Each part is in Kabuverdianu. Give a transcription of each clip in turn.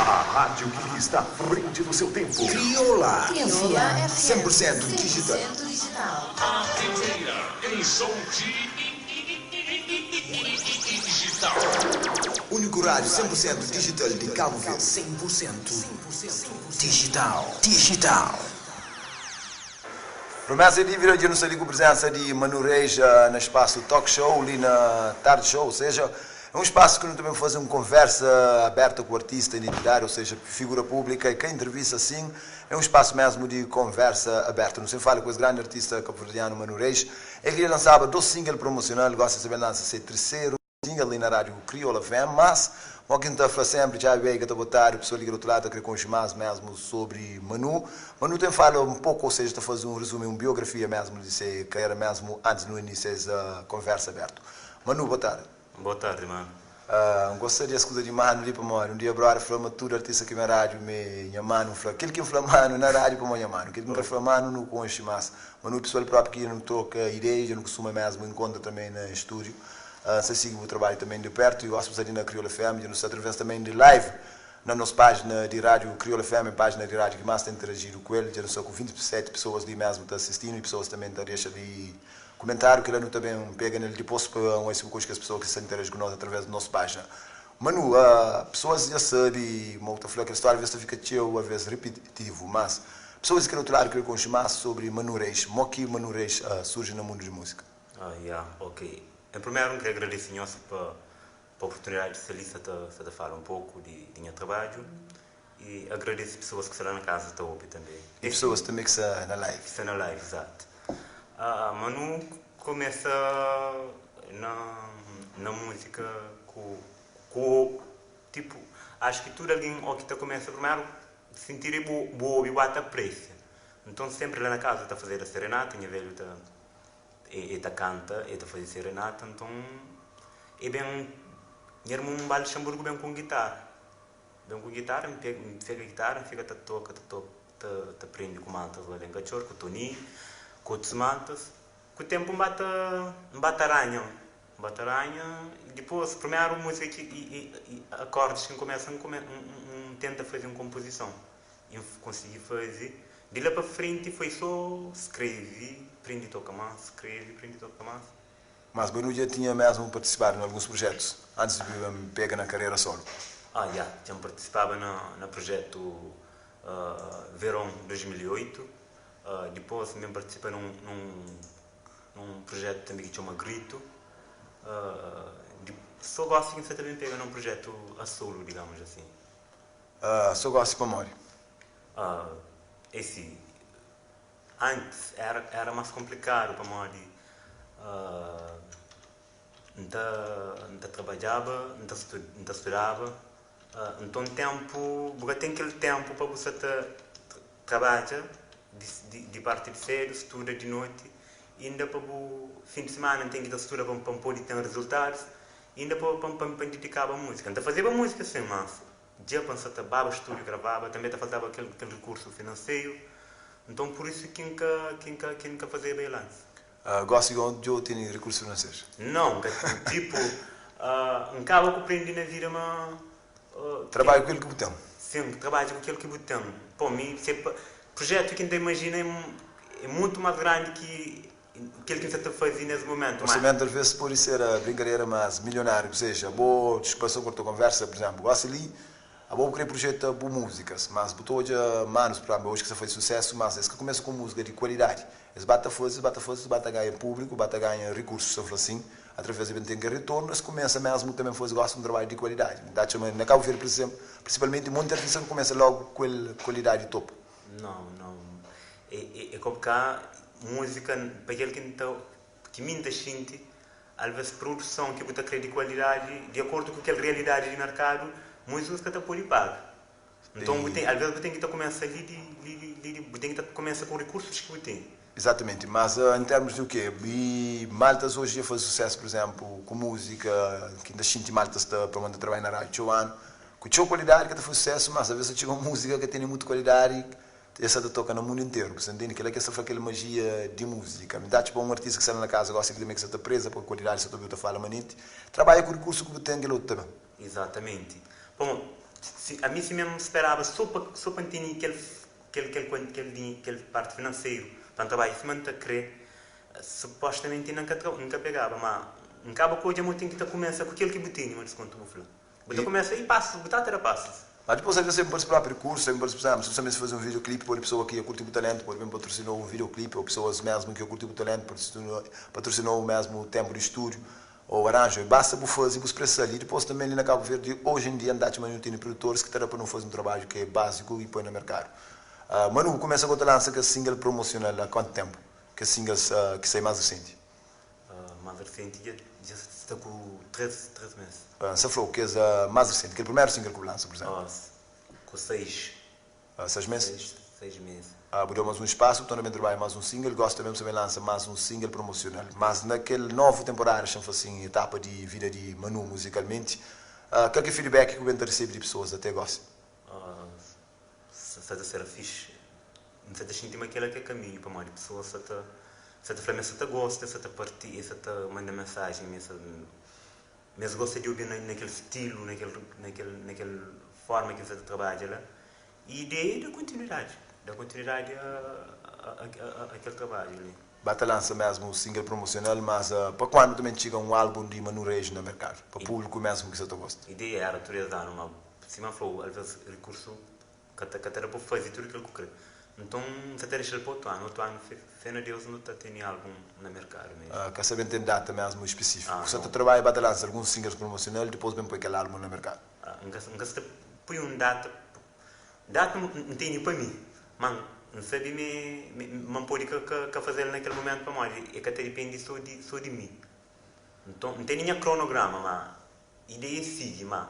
A rádio que está à frente do seu tempo. Crioula Crioula FM FM 100% digital. 100% digital. A primeira em som digital. Único rádio 100% digital de Cabo Verde. 100% digital. Digital. Promessa é dívida, dja nu sta li ku prezensa di Manu Reis na spasu Talk Show, li na Tarde Show, ou seja, é un spasu ki nu ta ben faze un konversa aberta ku artista, identidadi, ou seja, figura públika e ka entrevista sin, é un spasu mesmu di konversa aberta. Nu sen fala ku es grandi artista kabuverdianu Manu Reis, el ki dja lansaba dos single promosional, gosi el sta ben lansa se terseru single li na rádiu Crioula FM, mas mo ki N ta fla senpri, txabi bai ka ta botadu, pesoa li kel otu ladu ta kre konxe mas mesmu sobri Manu. Manu ten fala un poku, ou seja, ta faze un rezumu, un biografia mesmu di se karera mesmu antis nu inisia es konversa abertu. Manu, boa tardi. Boa tardi, manu. N gosta di es kuza di manu li pamodi un dia brother fla ma tudu artista ki ben rádiu me nha manu. N fla kel ki N fla manu na rádiu pamodi nha manu, kel ki N ka fla manu nu konxe mas. Manu pesoal propi ki nu troka ideia, dja nu kustuma mesmu inkontra tanbe na stúdiu. N sta sigi bu trabadju tanbe di pertu i gosi bu sta li na Crioula FM, dja nu sta através tanbe di live na nos pájina di rádiu Crioula FM, pájina di rádiu ki más ta interajidu ku el. Dja nu sta ku 27 pesoas li mesmu ta sistinu i pesoas tanbe ta dexa li kumentáriu. Kila nu ta ben pega nel dipos pa N oisi bu konxe kes pesoa ki sta interaji ku nos através di nos pájina. Manu, pesoas dja sabe ma bu ta fla kel stória, aves ta fika txeu aves ripititivu, mas pesoas di kel otu ladu kre konxe más sobri Manu Reis. Mo ki Manu Reis surji na mundu di múzika? Ah ya, ok. En primeru N kre agradese nhos pa pa oportunidadi di sta li sta ta sta ta fala un poku di di nha trabadju i agradese pesoas ki sta la na kaza ta obi tanbe. I pesoas tanbe ki sta na live. Ki sta na live, izatu. Ah ma nu kumesa na na múzika ku ku tipu axu ki tudu algen o ki ta kumesa primeru sintidu é bu bu obi bu ata apresia. Nton senpri la na kaza ta fazeda serenata, nha velhu ta E ta kanta, e ta faze serenata, nton e ben, nha irmon ba Luxemburgu ben ku un gitara, ben ku gitara, N pega, N pega gitara, N fika ta toka, ta toka, ta ta prende ku maltas la Lenkatxor, ku Tony, ku otus maltas. Ku tenpu N ba ta, N ba ta ranha, N ba ta ranha, dipôs primeru múzika ki i akordis ki N kumesa, N kume, N N tenta faze un konpozison. N konsigi faze. Di la pa frenti foi so skreve, prende toka mas, skreve, prende toka mas. Mas Banu dja tinha mesmu partisipadu na alguns prujetus antis di bu pega na karera solu? Ah, ya, dja N partisipaba na na prujetu Veron 2008, dipos N ben partisipa nun nun nun prujetu tanbe ki txoma Grito, di so gosi ki N sa ta ben pega na un prujetu a solu, digamos asin. Ah, so gosi pamodi? Ah, é si, antis era era más konplikadu pamodi ah, N ta N ta trabadjaba, N ta stu N ta studaba, ah, nton ténpu, bu ka ten kel ténpu pa bu sa ta trabadja di di di parti di sédu, studa di noti, inda pa bu fin di simana N ten ki ta studa pa pa N pode ten rizultadus, inda pa pa pa N didikaba múzika. N ta fazeba múzika sin, mas Dja pa N sa ta baba stúdiu gravaba, tanbê ta faltaba kel kel rikursu finanseru. Nton pur isu ki N ka ki N ka ki N ka fazeba el antis. Gósi gó dja bu tene rikursu finanseru? Nau, N ka ten. Tipu, N kaba ku prende na vida ma kel. Trabadja ku kel ki bu ten. Sin, trabadja ku kel ki bu ten. Pô, mi se pa prujetu ki N ta imajina é é mutu más grandi ki Kel ki N sa ta faze nes momentu, ma. Orçamento alvês pode ser brincadeira mas milionário, ou seja, abo, desculpa só corta conversa, por exemplo, gosi li abo bu kre projeta bu músicas, mas bu ta odja manos, por exemplo, hoje ki sa faze sucesso, mas es ka começa com música de qualidade, es ba ta faze, es ba ta faze, es ba ta ganha público, ba ta ganha recursos, ta fla assim, através de ben ten kel retorno, es começa mesmo também faze gosi um trabalho de qualidade. N ta atxa ma na Cabo Verde, por exemplo, principalmente, monte artista ka começa logo ku el qualidade topo. Não, não. É, é, é como cá música, pa kel ki N ta, ki mi N ta xinti, alvês produson ki bu ta krê di kualidadi, di akordu ku kel realidadi di merkadu, múzikus ka ta pode paga. Nton bu ten, alvês bu ten ki ta kumesa li di, li di, li di, bu ten ki ta kumesa ku rikursus ki bu ten. Exatamente, mas em termos di o quê? E maltas hoje dja faze sucesso, por exemplo, ku música, ki N ta xinti maltas ta, pamodi N ta trabadja na rádio txeu anu, Ku txeu kualidadi ka ta faze susesu, mas alvês ta txiga un múzika ka tene mutu kualidadi, es sa ta toka na mundu interu. Bu sa ntende? Kel-la ki es ta fla kel majia di múzika. Mi ta atxa pa un artista ki sta la na kaza gosi ki tanbe ki sa ta preza pa kualidadi sa ta obi-u ta fala manenti, trabadja ku rikursu ki bu ten, kel otu ta ben. Izatamenti. Pamodi. Si, ami si mesmu speraba so pa so pa N tene kel kel kel kel kel parti finanseru pa N trabadja sima N ta kre, supostamenti N ka N ka pegaba. Ma N kaba ku odja ma bu ten ki ta kumesa ku kel ki bu tene, ma diskontu bu fla. Bu ta kumesa i pasus, bu ta ta da pasus. Ma dipôs alvês sempre pode próprio recurso, sempre pode por exemplo, se você fazer um videoclipe, pode pessoa que curte o talento, pode bem patrocinou um videoclipe, ou pessoas mesmo que curte o talento, patrocinou, patrocinou o mesmo tempo de estúdio, ou arranjo, e basta bu fazer, bu expressar ali. Depois também ali na Cabo Verde, hoje em dia, andate mas não tem produtores que terá para não fazer um trabalho que é básico e põe no mercado. Manu, começa a lança que single promocional há quanto tempo? Que singles que sai mais recente? Mais recente já, já está com 3 meses. Você falou que é mais recente, aquele primeiro single que lança, por exemplo? Com 6. 6 meses? 6 meses. Deu mais um espaço, então também trabalha mais um single, gosta mesmo também lança mais um single promocional. Mas naquele novo temporada, chama assim, etapa de vida de Manu musicalmente, qual que é o feedback que o Bento recebe de pessoas até agora? Se está a ser fixe, não se está sentindo aquele que é caminho para mais pessoas, se está se está falando, se está gosta, se está partir, se está manda mensagem, mas gosta de ouvir naquele estilo, naquele forma que você trabalha lá. E ideia da continuidade a aquele trabalho ali. Bata lança mesmo o single promocional, mas para quando também chega um álbum de Manu Reis no mercado? Para o público mesmo que você gosta? A ideia era 3 anos, mas cima falou, às vezes recurso que era para fazer tudo aquilo que eu queria. Então, você tem deixado para outro ano, fé na Deus, não está tendo álbum no mercado mesmo. Quer saber tem data mesmo específica? Você trabalha bata lança alguns singles promocionais, depois vem põe aquele álbum no mercado. Nunca se põe um data, data não tem para mim, mas não sabe me, me não pode que, que, que fazer naquele momento para mim, é que até depende só de mim. Então, não tem nenhum cronograma, mas ideia sigue, mas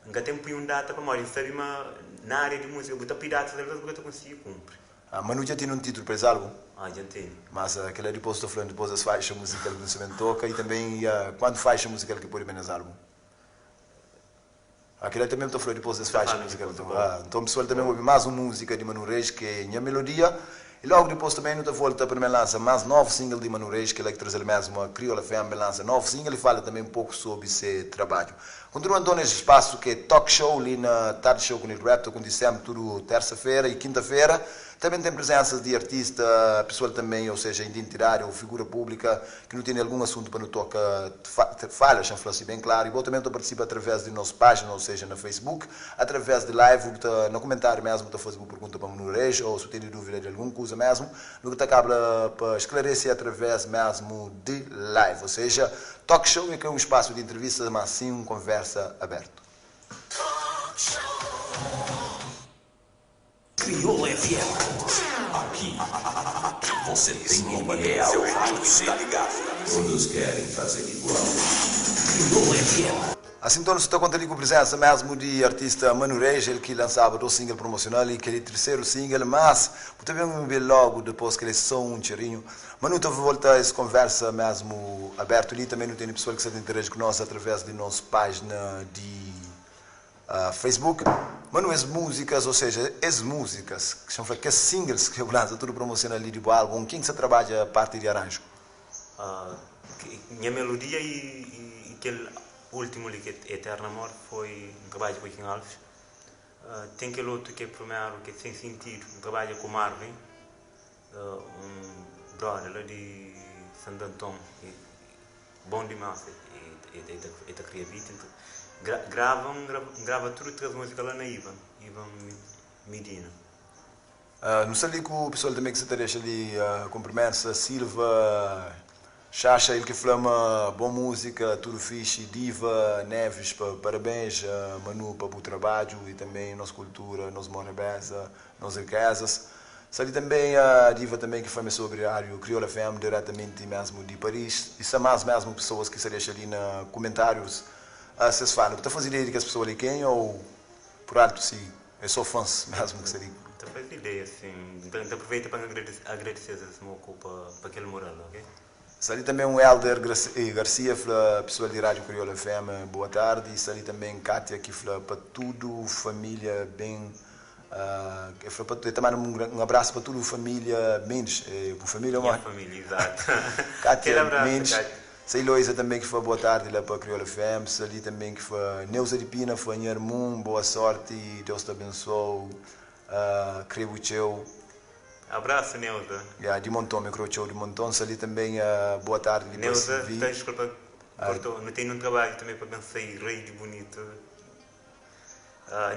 nunca tem põe um data para mim, sabe, mas na área de música, botar pedir datas, às vezes eu consigo cumprir. Manu já tem um título para esse álbum? Ah, já tem. Mas aquele depois estou falando, depois as faixas musical que você toca e também quando faixa musical que pode ver nesse álbum? Aquele também estou falando depois das faixas musical. Então, então o pessoal também ouve mais uma música de Manu Reis, que é Minha Melodia. E logo depois também não volta para lança mais novo single de Manu Reis, que ele é que traz ele mesmo, a Crioula FM lança novo single e fala também um pouco sobre esse trabalho. Continuando nesse espaço que é Talk Show, ali na Tarde Show com o Raptor, como dissemos, tudo terça-feira e quinta-feira. Também tem presenças de artista, pessoal também, ou seja, identidade ou figura pública, que não tem algum assunto para não tocar, fala, já assim bem claro. E vou também participa através de nossa página, ou seja, na Facebook, através de live, no comentário mesmo, estou fazendo uma pergunta para o Manu Reis, ou se tem dúvida de alguma coisa mesmo, no que acaba para esclarecer através mesmo de live. Ou seja, Talk Show é que é um espaço de entrevista, mas sim uma conversa aberta. Talk Show. Crioula FM. Aqui você tem companhia. Seu rádio está ligado. Todos querem fazer igual. Crioula FM. Assim, então, estou contando com a presença mesmo de artista Manu Reis, ele que lançava o single promocional e aquele terceiro single, mas também ver logo depois que ele só um cheirinho. Manu, estou a voltar essa conversa mesmo aberto ali, também não tem pessoa que se interage conosco através de nossa página de Facebook. Manu, as músicas, ou seja, as músicas, que são que singles que eu lanço, tudo promocional ali do álbum, quem que você trabalha a parte de arranjo? Minha melodia e aquele último ali, que é Eterno Amor, foi um trabalho com o Joaquim Alves. Tem aquele outro que é primeiro, que é Sem Sentido, um trabalho com o Marvin, um brother lá de Santo Antão, e, bom demais, e cria beat, então, grava tudo três músicas lá na Ivan, Ivan Medina. Não sei ali com o pessoal também que você deixa ali, cumprimentos a Silva, Chacha, ele que flama boa música, tudo fixe, Diva, Neves, parabéns, Manu, para o trabalho e também nossa cultura, nossa morabeza, nossas riquezas. Sali também a Diva também que fala sobre a rádio Crioula FM diretamente mesmo de Paris. E são mais mesmo pessoas que se deixam ali na comentários. Vocês falam, está fazendo ideia de que as pessoas ali quem ou por alto se é só fãs mesmo que seria? Está fazendo ideia, sim. Então, aproveita para agradecer, agradecer esse moco para aquele moral, ok? Sali também um Helder Garcia, fala pessoal de Rádio Crioula FM, boa tarde. E sali também Kátia, que fala para tudo, família bem. Fala para, também um abraço para tudo, família Mendes. É, família, Minha família, exato. Kátia abraço, Mendes. Kátia. Sa Eloisa também que foi boa tarde lá para Crioula FM. Sa ali também que foi Neuza de Pina, foi minha irmã, boa sorte, Deus te abençoe. Creio teu. Abraço, Neuza. Yeah, de montão, me creio teu de montão. Sa ali também boa tarde de Neuza, tá, desculpa, cortou. Não tem um trabalho também para pensar rei de bonito.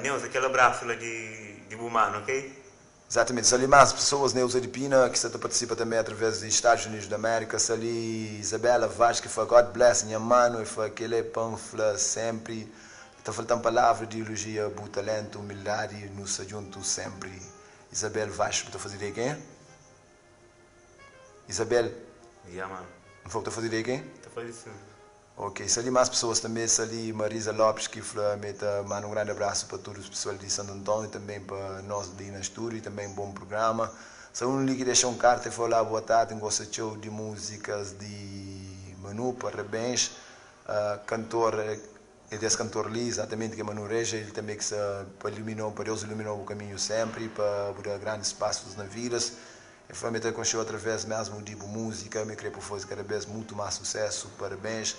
Neuza, aquele abraço lá de Bumano, ok? Exatamente, se ali mais pessoas, Neuza de Pina, que está participa também através dos Estados Unidos da América, se ali Isabela Vaz, que foi God bless, minha mano, e foi aquele panfla sempre, está faltando palavra de elogio, bom talento, humildade, nos junto sempre. Isabel Vaz, está fazer ideia quem é? Isabel? Yeah, mano. Não foi que está fazer ideia quem? Está fazendo sim. Ok, se ali mais pessoas também, se ali Marisa Lopes, que foi, meta, manda um grande abraço para todos os pessoal de Santo Antônio e também para nós de na estúdio e também um bom programa. Se um ali que deixou um carta e falou lá, boa tarde, gosto de músicas de Manu, parabéns. Cantor, é desse cantor ali, exatamente, que é Manu Reis, ele também que se iluminou, para Deus iluminou o caminho sempre, para dar grandes passos na vida. E foi me ter conhecido através mesmo de música, me queria fazer cada vez muito mais sucesso, parabéns.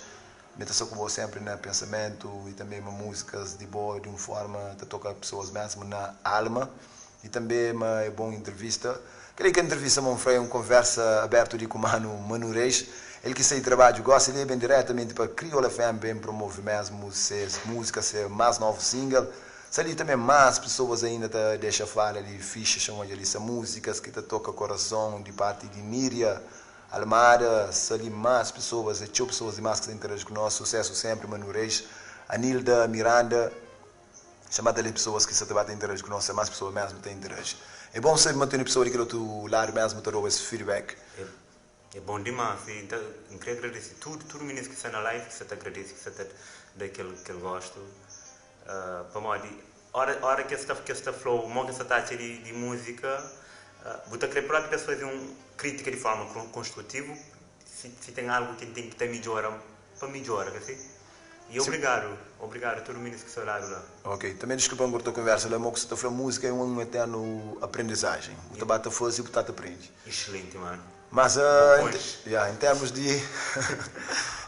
Me está com sempre no pensamento e também uma músicas de boa, de uma forma que toca pessoas mesmo na alma. E também uma boa entrevista. Creio que a entrevista foi uma conversa aberta de com o Mano Manu Reis. Ele que sai trabalho, gosta, ele é bem diretamente para Crioula FM, bem promove mesmo se música, ser mais novo single. Se ali também mais pessoas ainda te deixa falar ali, ficha, chamam ali essa músicas que te toca coração de parte de Níria Almada, se ali mais pessoas, é tchau pessoas demais que se interagem com nós, sucesso sempre, Manu Reis, Anilda Miranda, chamada ali pessoas que se te batem interagem com nós, é mais pessoas mesmo que interagem. É bom sempre manter uma pessoa daquele outro lado mesmo, te dá esse feedback. É bom demais, então, eu queria agradecer tudo meninos que estão na live, que você te agradece, que você te daquele que eu gosto. Para modo, hora que esta flow, mo que esta taxa de música, vou te querer próprio fazer uma crítica de forma construtiva, se tem algo que tem que ter melhora, para melhora, assim. E obrigado, obrigado a todo mundo que está lá. Ok, também desculpa por tua conversa, lá, mas que você está falando música é uma eterna aprendizagem. O tabata faz e o batata aprende. Excelente, mano. Mas em termos de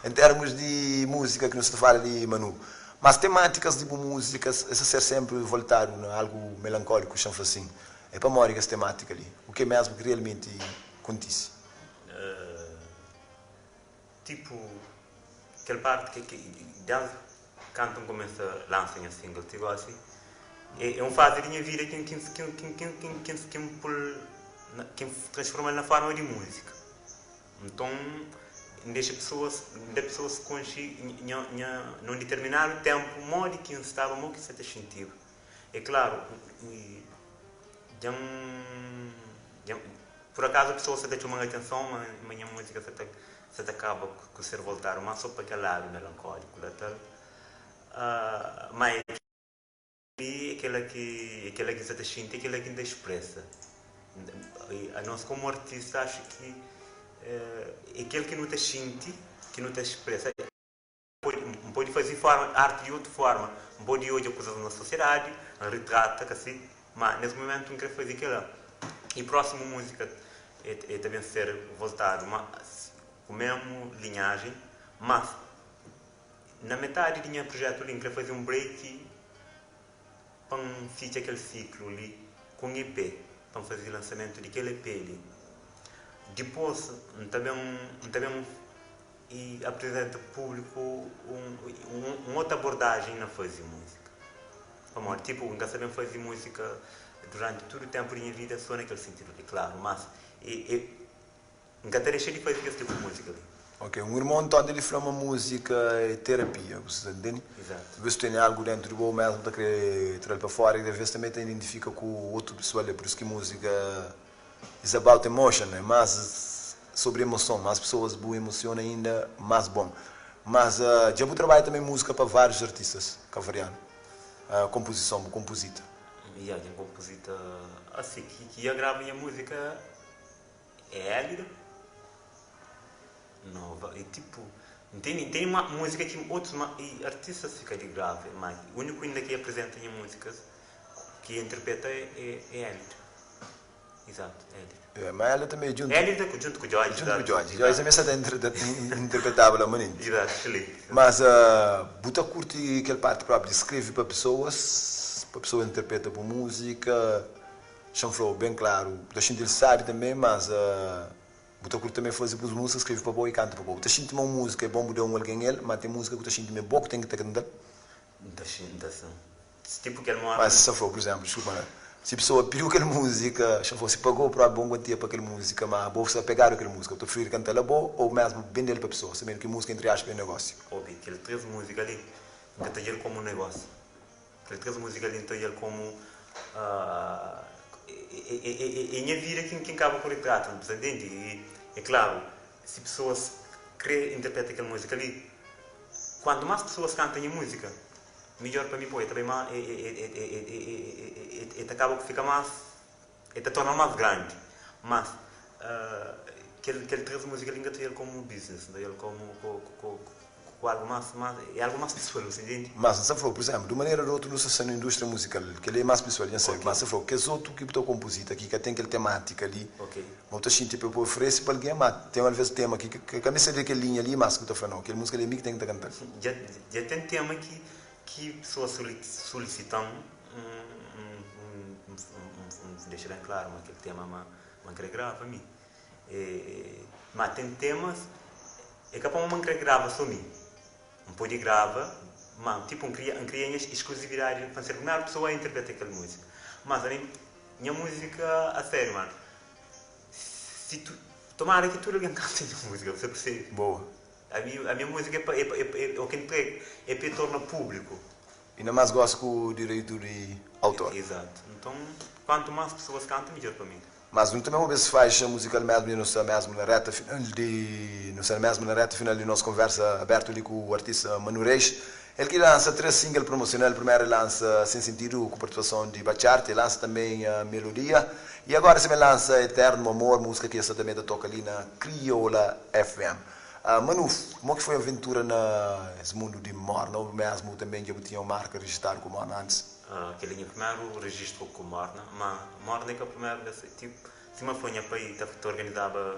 em termos de música que não se fala de Manu, mas temáticas de músicas, essa ser sempre voltado a algo melancólico, chama assim. É para morrer essa temática ali. O que é mesmo que realmente acontece? Tipo, aquela parte que desde cantam começa a lançar um single, tipo assim. É uma fase da minha vida que transforma na forma de música. Então, deixa pessoas conscientes num determinado tempo, modo que estava, modo que se sentia. É claro, por acaso a pessoa se está chamando a atenção, mas a minha música se acaba com ser voltar, mas só para aquele lado melancólico, tal. Mas aquela que se está sentindo, aquela que ainda expressa. A nós como artista acho que aquele que não te sente, que não te expressa, pode fazer forma, arte de outra forma, pode olhar coisas na sociedade, retrata, assim, mas nesse momento não quero fazer aquilo. E próxima música é também ser voltado, mas, com a mesma linhagem, mas na metade do meu projeto ali, quero fazer um break para fechar aquele ciclo ali com EP, para fazer o lançamento daquele EP ali. Depois, também e apresenta ao público uma outra abordagem na fazer música. Vamos, tipo, nunca sabemos fazer música durante todo o tempo da minha vida, só naquele sentido, é claro, mas nunca deixei de fazer esse tipo de música ali. Ok, um irmão Antônio ele falou uma música é terapia, você entende? Exato. Você tem algo dentro do bom mesmo, tá querendo trazer para fora e às vezes também te identifica com outro pessoal, é por isso que música is about emotion, é mais sobre emoção, mais pessoas boas emocionam ainda mais bom. Mas já vou trabalhar também música para vários artistas cavarianos, composição, composita. E alguém composita assim, que grava minha música é Élida. Nova, e tipo, tem uma música que outros e artistas ficam de grave, mas o único ainda que apresenta em músicas que interpreta é Élida. Exato, Hélida. É, ma Hélida tanbe djuntu. Hélida ku djuntu ku Jorge, Djuntu ku Jorge. Jorge tanbe sa ta interpretaba la manenti. Exato, excelente. Mas bu ta kurti kel parti propi di skrebe pa pesoas, pa pesoas interpreta bu múzika? Xa-m fla-u ben klaru, bu ta xinti-l sábi tanbe, mas bu ta kurti tanbe faze bus múzika, skrebe pa bo i kanta pa bo. Bu ta xinti ma un múzika é bon bu da un algen el, ma ten múzika ku ta xinti ma é bo ku ten ki ta kanta-l? N ta xinti asin. Tipo kel morna. Mas se for, por exemplo, desculpa, né? Se pessoa pediu kel música, se for, se pagou o próprio bom quantia pa kel música, mas bo sta pegado kel música, bo ta preferi canta-l a bo ou mesmo bende-l pa pessoa, sabendo ki música entre aspas é negócio? Obi, kel 3 música li, N ka ta odja-l komu negócio. Kel 3 música li N ta odja-l komu é nha vida ki N kaba ku retrata, bu ta ntende? E é klaru, si pessoas kre interpreta kel música li, kuantu más pessoas kanta nha música, Midjor pa mi poi, e ta bai ma e ta kaba ku fika mas, e ta torna mas grandi. Mas kel kel 3 muzika li N ka ta odjal komu business, N ta odjal komu ku algu mas mas e algu mas pesual, bu sta intende? Mas N sta fla-u, pur izénplu, di un manera di otu nu sta sta na indústria muzikal, kel-li é más pesual, dja N sabe, mas N sta fla-u, kes otu ki bu ta konpozita ki ka ten kel temátika li, ma bu ta xinti pa bu oferese pa algen, ma ten alvês tema ki ka meste di kel linha li, mas ki bu ta fla, nau, kel múzika li é mi ki ten ki ta kanta-l. Dja Dja ten tema ki ki pesoas solisitan N dexa ben klaru ma kel tema ma N kre grava mi. Ma ten temas é ka pamodi ma N kre grava so mi. N pode grava ma tipu N kria N kria nha esklusividadi pa N ser primeru pesoa a interpreta kel múzika. Mas ami nha múzika a sériu mano si tu tomara ki tudu algen kanta nha múzika bu sa persebe. Boa. Ami a minha música é pa é pa é o ki N prega é pa e torna público. Inda más gosi ku direitu di autor. Exato. Nton, kuantu más pesoas kanta, midjor pa mi. Mas nu ta mesmu obi es faixa muzikal mesmu dja nu sta mesmu na reta final di nu sta mesmu na reta final di nos konversa abertu li ku artista Manu Reis. El ki lansa 3 single promosional, primeru el lansa Sem Sentidu ku partisipason di Batchart, el lansa tanben Melodia y agora si ben lansa Eterno Amor, muzika ki el sta tanben ta toka li na Kriola FM. Manu, mo ki foi aventura na es mundu di morna ou mesmu tanben dja bu tinha un marka rijistadu ku morna antis? Kel é nha primeru rejistru ku morna, ma morna é ka primeru bes, tipo sima fla nha pai ta organizaba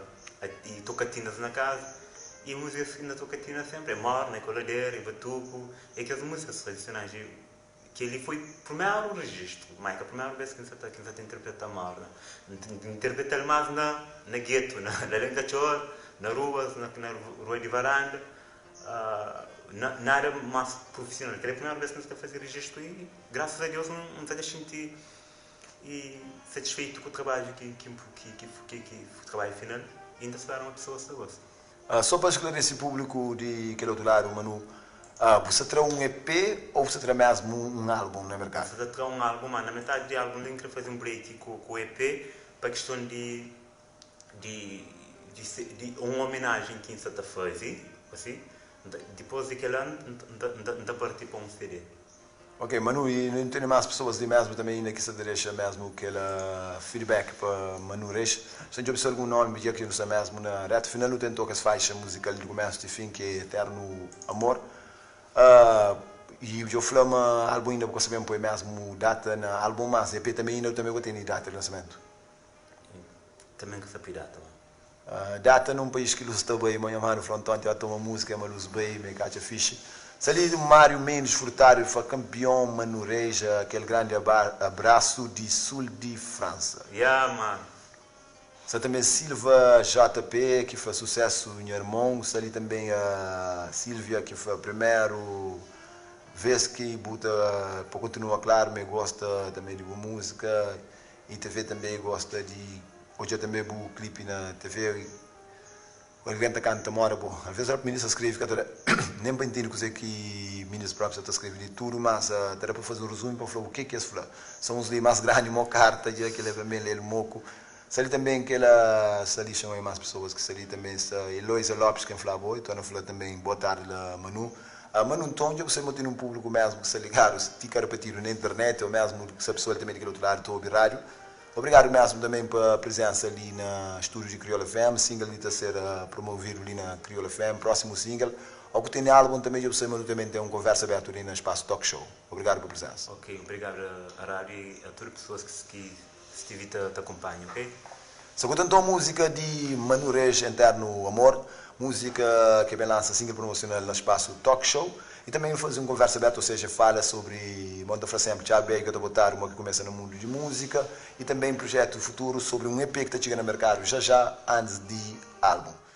i tokatinas na kaza i musikas na tokatina senpri é morna, é koladera, é batuku, é kes musikas tradisionais i Kel-li foi primeru rejistru, má é ka primeru bês ki N sa ta ki N sa ta interpreta morna. N ta interpreta-l más na na getu, na na Lenkatxor, na ruas, na na rua di varanda, na nada más prufisional. Kel-li é primeru bês ki N sa ta faze rejistru i grasas a Deus N sa ta xinti i satisfeitu ku trabadju ki ki ki ki ki trabadju final i N ta spera ma pesoas ta gosta. Só pa esclarece público di kel otu ladu, Manu, bu sa tra un EP ou bu sa tra mesmu un álbum na mercado? N sa ta tra un álbum, ma na metadi di álbum li N kre faze un break ku ku EP pa kiston di di di di un homenagem ki N sa ta faze, asi, dipos di kela N ta N ta parti pa un CD. Ok Manu e nu tene mas pessoas li mesmo também inda ki sta ta dexa mesmo kel feedback pa Manu Reis so djobe si algun nome dja ki nu sta mesmo na reta final nu ten toka es faixa musical di kumesu ti fin ki é eterno amor e djo fla ma album inda bu ka sta ben poi mesmo data na album mas EP também inda também bu ka tene data di lançamento. Também ka sta poi data mano. Data num país ki luz ta bai ma nha manu fla nton ti ba toma música ma luz bai ma e ka atxa fixi Sa li Mário Mendes Furtado el fla campeão Manu Reis aquel grande abraço di sul di França. Ya mano. Sa também Silva JP ki fla sucesso nha irmon Sa li também Silvia ki fla primeru vez ki bu ta pa continua claro ma e gosta também di bu música e TV também e gosta di Odja tanbe bu clipe na TV algen ta kanta moda bo. Alves rap minis ta skrebe ka ta da nen pa intende kuze ki minis propi sa ta skrebe di tudu mas ta da pa faze un resume pa fla u ke ki es fla. Sa uns li mas grandi mo karta dja kila tanbe lel moku. Sa li tanbe kela sa li xama mas pesoas ki sa li tanbe sta Eloisa Lopes ken fla bo e torna fla tanbe boa tardi la Manu. Manu nton dja bu sabe ma tene un publiku mesmu ki sta ligadu ti ka repetidu na internet o mesmu sa pesoal tanbe di kel otu ladu ta obi radio. Obrigadu mesmu também pa presensa li na studio di Crioula FM. Single li ta ser promovidu li na Crioula FM, próximu single. Ó ku tene álbum também dja bu sabe ma nu também ten un konversa abertu li na Espaço Talk Show. Obrigadu pa presensa. Ok, obrigadu a rádio e a tudu pessoas ki ki. Stevie ta ta kunpanha, ok? Sakuta nton múzika di Manu Reis Enternu Amor, múzika ke ben lansa single promosional na spasu Talk Show y tanben faze un konversa abertu, ou seja, fala sobri, mo N ta fla senpri, txá bedju ka ta botadu, mo ki kumesa na mundu di múzika y tanben prujetu futuru sobri un EP ki ta txiga na merkadu já já antis di álbum.